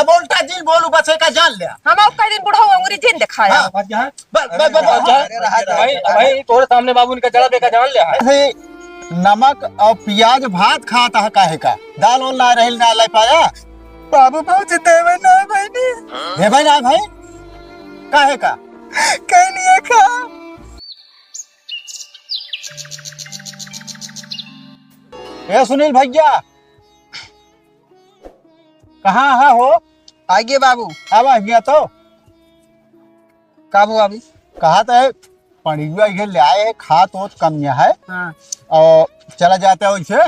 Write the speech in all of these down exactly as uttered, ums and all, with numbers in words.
अब उल्टा जिन बोलू, बस एका जान ले। हम अब कई दिन बुढ़ऊ अंगुरी जिन देखाया। हाँ। बस, बस, बस, बस। अरे, रहा दे। भाई, भाई, तोरे सामने बाबू इनका जरा देखा जान ले। ऐसे नमक और प्याज भात खाता है काहे का? दाल वाल ना रहिल, ना लाई पाया। बाबू, भौजी देवे ना भाई ने। देवे ना भाई? काहे का? कहीं नहीं है का? ए सुनील भैया, कहाँ है हो? आइए बाबू। अब आ गया तो। का बाबू? कहा तो है, पनिया इहे ले आए है, खात होत कम यहाँ है। हाँ। और चला जाता है वैसे,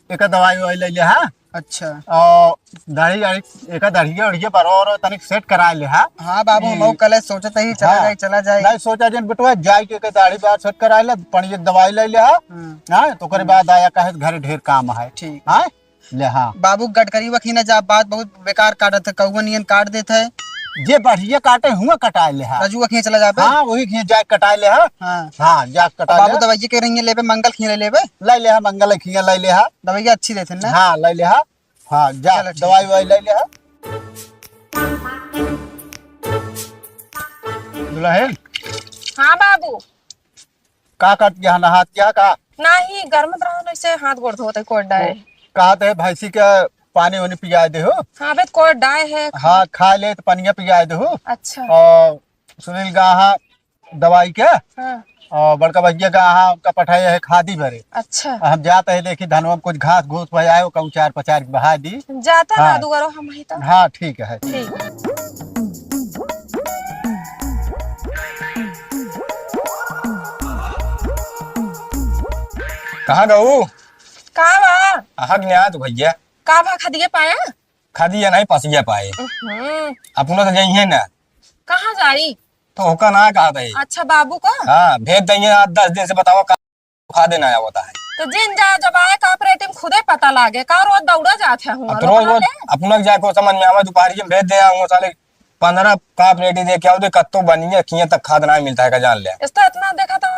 एक दवाई ववाई ले ले, हाँ। अच्छा। और दाढ़ी, दाढ़ी, एक दाढ़ी, दाढ़ी बरो और तनिक सेट करा ले, हाँ। हाँ बाबू, हम्म। हम कल सोचत ही चला हाँ। जाए, चला जाए। नहीं सोचा जन बेटवा, जाए के, के दाढ़ी बार सेट करा ले, पनिया दवाई ले ले, हाँ। हम्म। हाँ, तो ओकरे हम्म। बाद आया, कहे घर ढेर काम है। ठीक। हाँ। ले हाँ। बाबू गडकरी वखी ने जा, बात बहुत बेकार काटत है, कौआ नियन काट देत है। जे बढ़िया काटे हुआ कटाए ले हा। रजू वखी चला जाबे। हाँ, वही खिया जाए कटाए ले हा। हाँ। हाँ, जा कटाए बाबू ले। दवाई के रही लेबे, मंगल खिया ले लेबे। ले ले हा, मंगल खिया ले ले हा। दवाई अच्छी देते ना। हाँ, ले ले हा। हाँ, जा चलो, ठीक दवाई है। वाई ले ले हा। दुल्हन। हाँ बाबू। का करत गया ना हाथ क्या का? नाही, गरमत रहो ना, ऐसे हाथ गोड़ धोते कोट डाए। वो कहत है भैंसी के पानी वानी पिया दे हो। हाँ, बे कोट डाए है। हाँ, खा ले तो पनिया पिया दे हो। अच्छा। और सुनील गा हाँ दवाई के। हाँ। और बड़का भैया गा हाँ उनका पठाए है खादी भरे। अच्छा। हम जाते हैं देखी धनवा में कुछ घास घूस भर आए, ओका उचार पचार के बहा दी। जाता ना हाँ। दुआरो हम ही तो। हाँ, ठीक है। ठीक। कहाँ गऊ? का बा? अहक न्यात भैया। का भा खदिया पाया? खदिया नहीं, पसिया पाए। हम्म। अपना तो जाइए ना। कहाँ जाई? तो ओका ना कहा दे। अच्छा, बाबू का? हाँ, भेज देंगे आज दस दिन से, बताओ का खा देना आया होता है। तो जिन जा, जब आए का ऑपरेटिव खुदे पता लागे, का रोज दौड़ा जात है हुआ, अब तो रोज रोज अपना के जाके समझ में आवे, दोपहर के भेज दे आऊँ साले, पन्द्रह काप रेडी दे के आओ दे, कत्तो बनिए, किए तक खाद ना मिलता है का जान ले। इस तो इतना देखा था,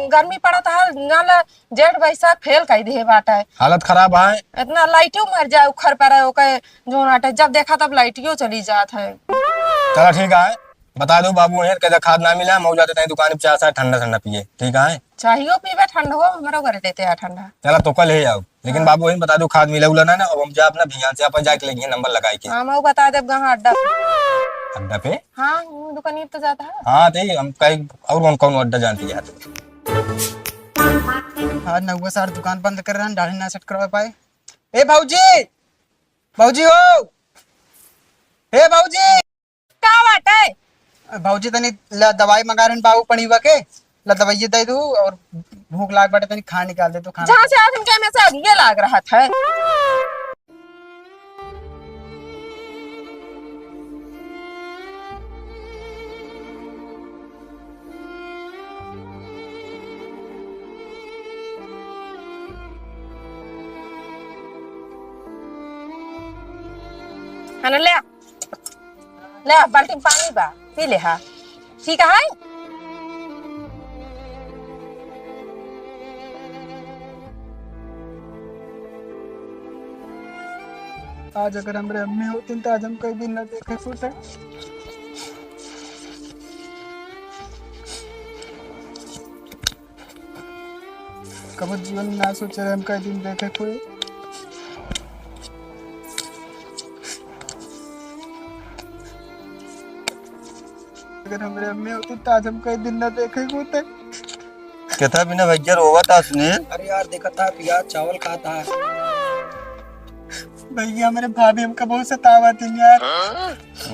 गर्मी पड़ा था, जान ले, जेठ बैसाख फेल कर दिए बाटा है। हालत खराब है। इतना लाइटियो मर जाए, उखर पर है, ओके जोन आटे, जब देखा तब लाइटियो चली जात है। चला ठीक है, बता दो बाबू, यहाँ के खाद ना मिला, हम जाते तहीं दुकान पे चाय साय ठंडा ठंडा पिए, ठीक है? चाहियो पीबे ठंडो, हमरो घरे लेते आ ठंडा। चला तो कल ही आओ, लेकिन हाँ। बाबू वही बता दो खाद मिला उला ना, ना, अब हम जा अपना भियान से अपन जाके लेंगे नंबर लगाई के। हाँ, मैं बता देब कहाँ अड्डा पे। अड्डा पे? हाँ, वो दुकान तो जाता है। हाँ, ते हम कहीं और कौन कौन अड्डा जानती है। आज नौवा सार दुकान बंद कर रहे हैं, दाढ़ी ना सेट करवा पाए। ए भौजी, भौजी हो, ए भौजी। का बाटे? भौजी तनी ला दवाई मंगा रहन बाबू पड़ीवा के, ला दवाई दे दू और भूख लाग बाटे तनी खाना निकाल दे तू खाना। जहाँ से आज हमके हमेशा ये लाग रहा था। है ना, ले आ। ले आ, बाल्टी में पानी बा, पी ले हा। ठीक है? आज अगर हमरे अम्मी होतिन, तो आज हम कई दिन ना देखे होते। कबो जीवन में ना सोचे रहे हम कई दिन देखे कोई। अगर हमरे अम्मी होती तो आज हम कई दिन ना देखे होते। केथा बिना भैया रोवत आसने? अरे यार, देखा था पियाज चावल खाता है। भैया, हमरे भाभी हमका बहुत सतावत है यार।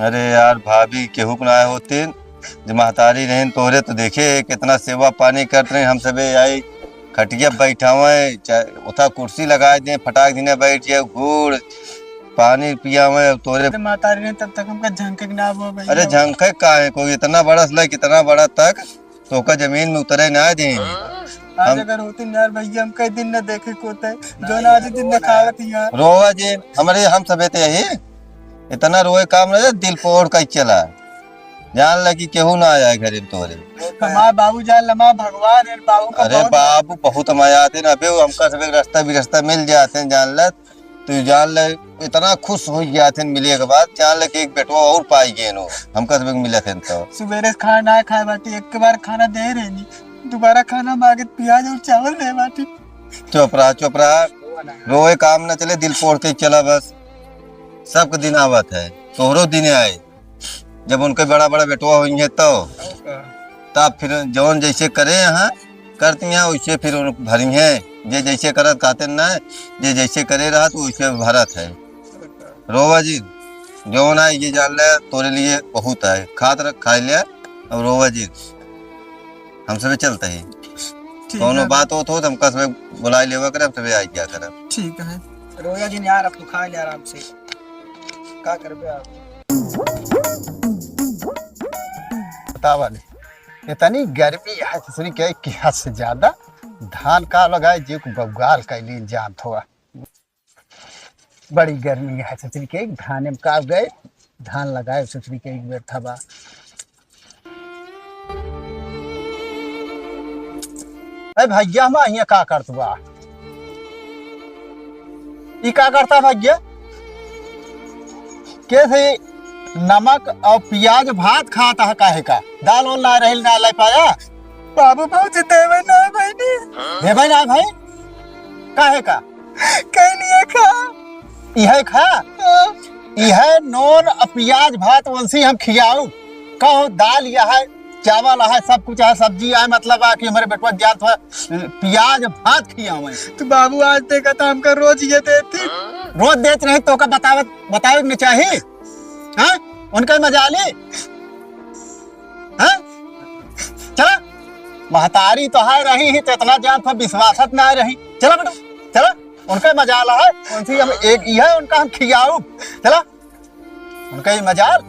अरे यार, भाभी केहू के ना होते, जे महतारी रहन तोहरे तो देखे कितना सेवा पानी करत रहे। हम सबे आई खटिया बैठावे, चाहे उठा कुर्सी लगाए दे, फटाक दिने बैठ जाए, गुड़ पानी पियावे तोहरे। अरे महतारी रहन तब तक हमका झंके के ना हुआ भैया। अरे झंके का है, कोई इतना बड़ा से लेके इतना बड़ा तक तो ओकर जमीन में उतरे ना दे। आज हम अगर होती ना यार भैया, हम कई दिन ना देखे कोते, जो ना आज दिन देखावत ही यार। रोवा जे, हमरे हम सबे ते यही, इतना रोए काम ना, दिल पोड़ कई चला। जान ला कि केहू ना आया है घरे में तोरे। हमार बाबू जान ला, हमार भगवान है, बाबू का अरे बहुत बाबू बहुत मजा आते ना, अबे वो हमका सबे रास्ता भी रास्ता मिल जाते हैं, जान ला। तू जान ले, इतना खुश होइ गया थे मिले के बाद, जान ले कि एक बेटवा और पाइ गए नो, हमका सब मिले थे तो। सुबेरे से खाना ना खाए बाटी, एक बार खाना दे रहे नी, दोबारा खाना मांगे तो पियाज और चावल दे बाटी। चुप रहा, चुप रहा, रोए काम न चले, दिल पोड़ के चला बस। सबके दिन आवत है, तोहरो दिन आए। जब उनके बड़ा बड़ा बेटवा होइहैं तो, तब फिर जौन जैसे करे हैं, करती हैं, वैसे फिर उन भरी हैं। जे जैसे करत कहते ना, जे जैसे करे रहत, वैसे भरत है। रोवा जिन, जौन आए ये जान ले, तोरे लिए बहुत है। खात रह, खाइ ले, अब रोवा जिन। हम सबे चलते हैं। ठीक कौनो है। बात होत हो तो हमका सबे बुलाइ लेवा करे, हम सबे आइ गया करब। ठीक है। रोया जिन यार, अब तू खाइ ले आराम से। का करबे आप? बतावा ले, इतनी गर्मी है, ससुरी के, कि हद से ज्यादा धान का लगाए, जे को बउगाल कैली जानत हुआ। बड़ी गर्मी है, ससुरी के, धान में का गए, धान लगाए, ससुरी के, एक बेर था बा। ए भैया, हम हियाँ का करत बा? ई का करता भैया? कैसे नमक और पियाज भात खाता है, काहे का? दाल वाल ना रहिल, ना ले पाया? बाबू, भौजी देवे ना भाई ने। देवे ना भाई? काहे का? कहीं नहीं है खा। इहे खा? हाँ। इहे नून और पियाज भात उनसे हम खियाऊ। कहो दाल यह है, चावल है, सब कुछ है, सब्जी है, मतलब आ कि हमरे बेटवा जात है, पियाज भात खियावे। तो बाबू आज देखा था हमका रोज ये देती। रोज देत रही तो का बतावत, बतावे में चाही? हाँ? उनका मजा ली? हाँ? चला, महतारी तो है रही ही तो इतना जान पर विश्वासत ना रही। चला बेटा, चला, उनका मजा ला है, उनसे हम एक ही है, उनका हम खियाऊ। चला, उनका ही मजाल।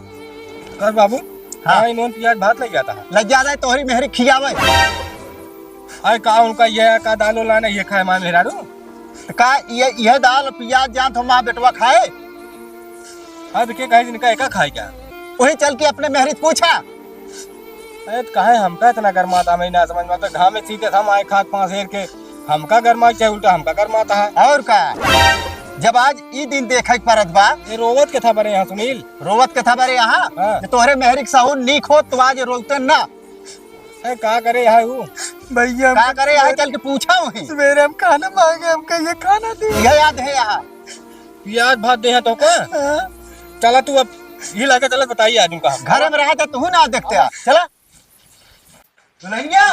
कर बाबू, हाँ। हाँ, इन्होंने पियाज भात लग जाता है। लग जाता है, तोहरी मेहरी खियावे। अरे का उनका ये का दाल वाल ना ये खाए माँ मेहरारू? तो का ये, ये दाल पियाज जान तो माँ बेटवा खाए? हाँ, तो के कहे जिनका एका खाए क्या? वही चल के अपने मेहरी से पूछा। अरे तो काहे हमका इतना गरमाता, मैं ना समझ में, तो घाम में सीते था माए खाक पाँच हेर के, हमका गरमाई चाहे उल्टा हमका गरमाता है। और का? जब आज ई दिन देखे के परत बा। ये रोवत के था बरे यहाँ सुनील? रोवत के था बरे यहाँ? हाँ। जे तोहरे मेहरी के सहूर नीक होत तो आज रोवते ना। अरे का करे यहाँ ऊ? भैया, का करे यहाँ, चल के पूछा वहीं। सवेरे हम खाना मांगे, हमका ये खाना दे। यह याद है यहाँ। पियाज भात दे है तो का? हाँ। चला तू अब ये लाके चला, बताइए आदमी का हम। घर में रहा था तू ना देखते आ। चला। दुल्हनिया।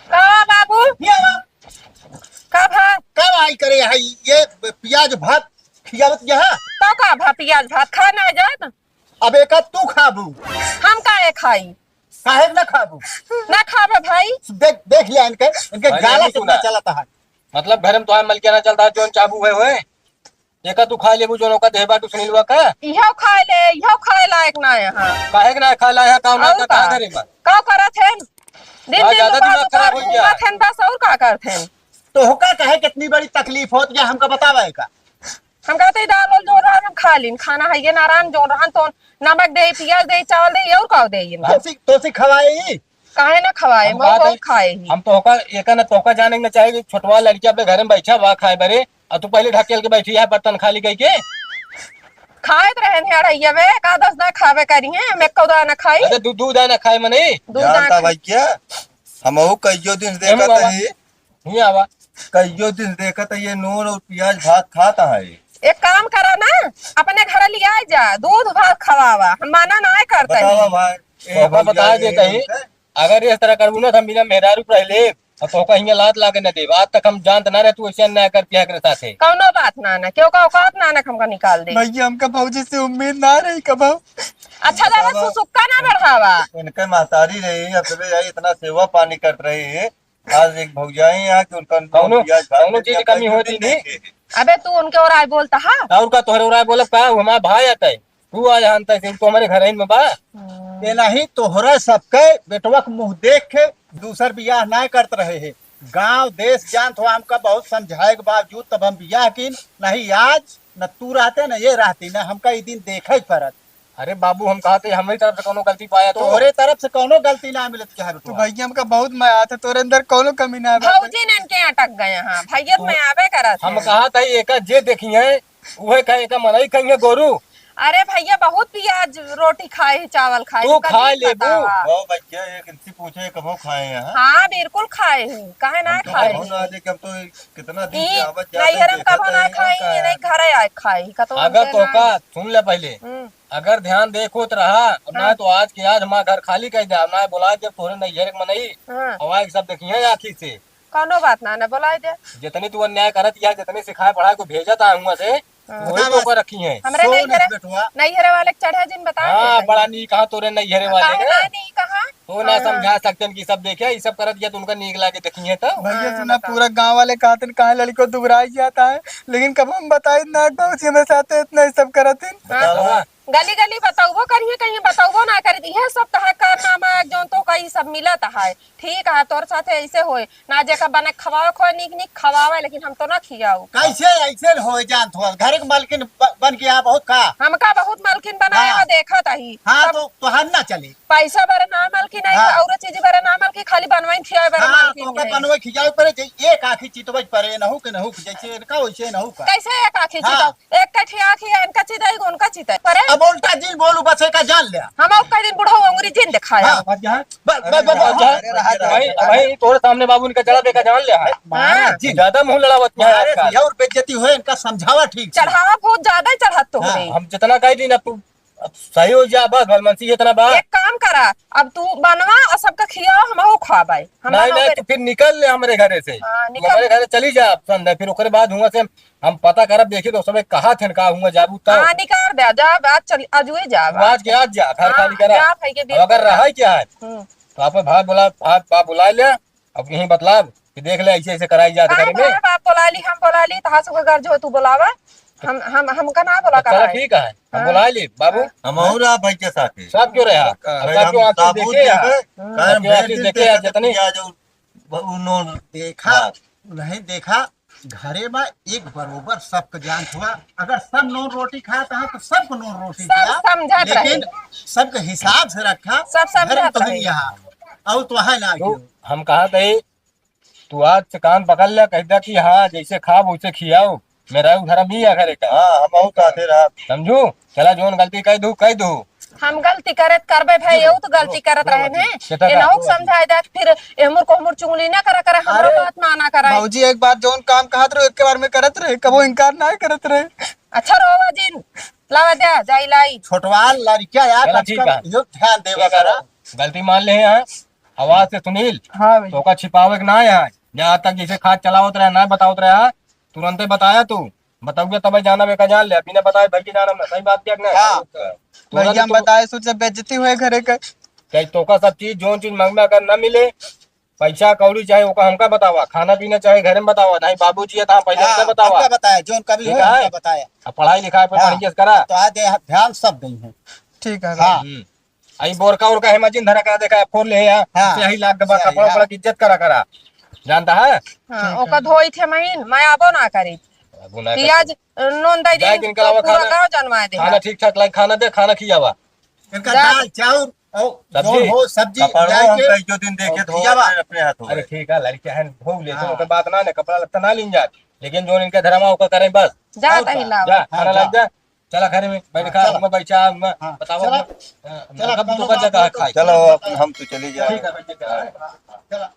का बाबू? ये आवा। का भा? का आई करे है ये पियाज भात खियावत यहाँ? तो का भा पियाज भात खा ना जान? अब एका तू खाबू। हम काहे खाई? काहे ना खाबू? ना खाबे भाई। देख, देख लिया इनके, इनके भाई, गाला नहीं कितना सुना। चलता है। मतलब घर में तो है मलकिया ना चलता है, जोन चाबू है होए। एका तू खा लेबू, जोन ओका देह बाटू सुनीलवा का। इहो खाए ले, इहो खाए लायक ना है, हाँ। काहे के ना खाए लायक है, काम ना और का, का? का करे बा? का करत है? दिन आज दिन ज्यादा दुकान, दिमाग खराब दुकान हो गया। घूमत है बस, और का करत है? तो होका काहे कितनी बड़ी तकलीफ होत गया, हमका बतावे का? हम कहते ही दाल वाल जोन रहन हम खा लीन, खाना है ये नारायण जोन रहन तो नमक दे, पियाज दे, चावल दे, और का दे ये? तोसी, तोसी खवाई? काहे ना खवाए, हम मैं बात बहुत है, खाए ही। हम तो होका, एका ना तोका जाने के ना चाहे कि छोटवा लड़किया अपने घर में बैठा बा खाए बरे, और तू पहले ढकेल के बैठी है बर्तन खाली कह के। खाए तो रहन है अढ़ैया बे, का दस ना खावे करी है, हम एक दाना खाई। अरे दू, दू दाना खाए मने। दू जानता दाना। भाई क्या, हम वो कहियो दिन से एमे देखा बाबा। था ही। नहीं आवा। कहियो दिन देखत है ये नून और पियाज भात खाता है। एक काम करा ना, अपने घर लिया जा, दूध भात खवावा, हम मना ना करते बतावा हैं। भाई। ए, तोका भौजाई बता देते हैं, हैं। अगर इस तरह करबू ना तो हम बिना मेहरारू पर ले, और तोका हियां लात लाके न देब। आज तक हम जानत ना रहे तू ऐसे अन्याय करती है एकरे साथे। कौनो बात ना ना, क्यों का औकात ना ना हमका निकाल दे। भैया हमका भौजी से उम्मीद ना रही कबो। अच्छा ज्यादा बतावा। सुसुक्का ना बढ़ावा। इनके महतारी रही, अब जब यही इतना सेवा पानी कर रही है, आज एक भौजाई यहाँ कि उनका कौनो, पियाज भात कौनो चीज कमी होती नहीं। अबे तू उनके और आए बोलता है? और का तोहरे और आए बोलब का? वो हमारा भाई आता है, तू आ यहाँ तक, तू हमारे घर ही में बा। ये नहीं तोहरा सबके बेटवा के मुंह देख के दूसर बियाह ना करत रहे है। गांव देश जानत हो, हमका बहुत समझाए के बावजूद तब हम बियाह कीन, नहीं आज न तू रहते न ये रहती, न हमका ई दिन देखे के पड़त। अरे बाबू, हम कहते हमरी तरफ से कौनो गलती पाया तो? तोरे तरफ से कौनो गलती ना मिलत के है तो बेटवा। भैया, हमका बहुत मया था, तोरे अंदर कौनो कमी ना है। भौजी ने इनके अटक गए हैं, भैया तो मैं आवे करत हम है। कहत है एका जे देखी है, उहे कहे का मनई कहिए गोरू। अरे भइया, बहुत पियाज रोटी खाए ही, चावल खाए ही, तू कभी खा लेबू। बतावा। ओ भइया, एक इनसे पूछे, कबहूँ खाए हैं? हाँ, बिल्कुल खाए ही, काहे ना हम तो खाए कबहूँ ही? ना देखे, हम तो कितना दिन से ई आवत जात है, नैहरे में देखत कबहूँ ना है, खाए ही, का ये है? नहीं घरे आए खाए ही, कतौ अगर हमके तो ना का, सुन ले पहिले, हम्म। अगर ध्यान देखत रहा, और ना हाँ। तो आज के आज हमार घर खाली कर दे, ना बोला जब तोरे नैहरे के मनई, हाँ। और आए सब देखिए आँखी से। कौनो बात ना, ना बोलाए दे। जितनी तू अन्याय करत या, जितनी सिखाए पढ़ाए को भेजत आ हुआ से, हाँ। वही तो कर रखी है। हमरे सो नैहरे, नस बेटवा। नैहरे वाले के चढ़े जिन बता हाँ, देते हैं। बड़ा नीक कहा तोरे नैहरे वाले काहे ने। ना नीक कहा? तो ना हाँ, हाँ। समझा सकते हैं कि सब देखे, ये सब करत या तो उनका नीक लागे देखी है तो। भइया हाँ, सुना, बताओ। पूरा गाँव वाले कहते हैं, "काहे लड़को दुबराई जाता है?" लेकिन कब हम बताई ना, बाबूजी हमारे साथ इतना ही सब करत हैं। हाँ। बताओ। गली गली बतौबो करिए, कहीं बतौबो ना करी, इहे सब तहार कारनामा है, जौन तो कहीं सब मिलत है। ठीक है, तोर साथे ऐसे होए ना, जेका बने खवावे खोए, नीक नीक खवावे, लेकिन हम तो ना खियाऊ। कैसे ऐसे होए जान थोड़ा? घर के मालकिन ब-, बन के यहाँ बहुत का? हमका बहुत मालकिन बनाए हाँ। हो, देखत ही। हाँ, सब तो, तो हम ना चले। पैसा बरे ना मालकिन आई, हाँ। और चीज बरे ना मालकिन, खाली बनवाई खियावे बरे हाँ, मालकिन तो ओकर है। बनवाई खियावे परे, जे एक आँखी चितवई परे, नहु के नहु, जैसे इनका वैसे नहु का। कैसे एक आँखी हाँ। चितव? एक कठी आँखी है, इनका चितई, उनका चितई। परे? अब उल्टा जिन बोलू, बस एका जान ले। हम अब कई दिन बुढ़ऊ अंगुरी जिन दिखाया। हाँ, बस यहाँ। बस, बस, बस, बस। अरे, रहा दे। भाई, भाई, तोरे सामने बाबू इनका जरा देखा जान ले। हाँ। मारा जिन। ज्यादा मुँह लड़ावत नहीं है मारे आजकल। से और बेइज्जती होए, इनका समझावा ठीक से। चढ़ावा बहुत ज्यादा ही चढ़त तो हाँ। हो गई। हम जितना कह दी ना, तू अब सही हो जा, बस, भलमनसी इतना बा। एक काम करा, अब तू बनवा और सबका खियावा, हमहू खाबे। हमरा नहीं, नहीं, नौकरी तू फिर निकल ले हमरे घरे से। हाँ, तू निकल। हमरे घरे चली जा, अब समझे, फिर ओकरे बाद हुआ से हम पता करब, देखी तो समय कहा थे, का हुआ जाबू तब। हाँ, निकाल दे, जा, आज चल, आज हुए जा, तू आज के आज जा, घर हाँ, खाली करा। जा भाई के अब अगर बिल्कुल। रहा क्या है, हम्म। तो आप भाई बुला, आप, आप बुला ले, अब यहीं बतलाब कि देख ले, ऐसे, ऐसे कराई जात हाँ, घरे में। भाई, बाप बोला ली, हम बोला ली, तहां से कोई गर्ज हो, तू बोलावा। हम, हम, हमका ना बोला तो कहा चलो, है। ठीक है, हम हाँ। बोला ली, बाबू। हाँ। हम और आप भाई के साथ है। सब क्यों रहा? भाई, अब सब हम क्यों आके साबुत देखे हैं? देबे, हाँ। काहे हम सबके भेज आके दिन देखे हैं, देखत जितनी पिया जो ब-, उ नोन देखा, हाँ। नहीं देखा, घरे में एक बरोबर सबके जान हुआ। अगर सब नोन रोटी खात हैं, तो सबको नोन रोटी सब दिया, समझत लेकिन रहे। सबके हिसाब से रखा। सब समझत घर में तो रहे। नहीं यहाँ, और तो है ना तो क्यों? हम कहा थे, तू आज से कान पकड़ ले, कह दे कि हाँ, जैसे खाब वैसे खियाओ, मेरा उ धर्म ही है घरे का। हाँ, हम बहुत आते रहा। समझू? चला, जोन गलती कह दू, कह दू। हम गलती करत करबे भाई, यहू तो गलती करत रहे ने। केटा का? एनहू के समझाए दे, फिर एहमुर को हमर चुंगली ना करा करे, हमरो अरे, बात माना करे। बाबूजी एक बार जोन काम कहत रहे, एक बार में करत रहे, कबो इनकार ना करत रहे। अच्छा रोवा जिन, लावा दे, जाई लाई। छोटवाल लड़किया यार, चला, ठीक आजकल है। यो ध्यान देवा ठीक है। करा। गलती मान ले हैं, आवाज से सुनील, हाँ भैया। तो का छिपावे के ना है। जहाँ तक जैसे खाद चलावत रहे, ना बतावत रहे, तुरंते बताया तू। बताऊंगा तब जाना बेका जान ले, बिना बताए भर के जाना, सही बात क्या ना? हाँ। तोरा भैया, तो हम तू बताए सोचे बेइज्जती हुए घरे के। कहीं तोका सब चीज, जोन चीज मांग में अगर ना मिले, पैसा कौड़ी चाहे ओका हमका बतावा, खाना पीना चाहे घरे में बतावा, नहीं बाबूजी है तो हम पहले हाँ, हमका बतावा। हमका बताया, जोन कभी ठीक हो है? हमका बताया। अब पढ़ाई लिखाई पे हाँ। बढ़िया से करा। तो आज ये ध्यान सब दई है। ठीक है। हाँ। हम्म। आई बोरका उरका है मजिन धरा करा देखा, फोड़ ले है। हाँ। से यही लाग गबा, से यही, कपड़ा हाँ। उपड़ा की इज्जत करा करा। जानता है? हाँ, ठीक है। ओका धोई थे महीन, मैं आबो ना करी। अब ना पियाज, कर। नून दे जाए दिन, दिन के अलावा पूरा खाना, गाँव जनवाए दे। खाना ठीक ठाक लाइक खाना दे, खाना खियावा। इनका जा। दाल, चाउर, और सब्जी? जो हो सब्जी, कपड़वा जाए हम के कई जो दिन देखे और धो खियावा। रहे अपने हाथों अरे में। ठीक है, लड़कियां हैं, धो ले, हाँ। तो ओकर बात ना ने, कपड़ा लत्ता ना लीन जात, लेकिन जो इनके धर्मा ओकर करे बस। जा और तही का? लावा। जा, हाँ, खाना जा। लाग जा। चला घरे में, बैठ हाँ, खा, चला। हुआं बैठा, हुआं हाँ, बतावा, चला। हुआं, हाँ, चला, मतलब कौनो तुमको बात जगह नहीं, तो खाए। चलो, अपन हम तो चले जाए। ठीक है, बैठ के चला। चला।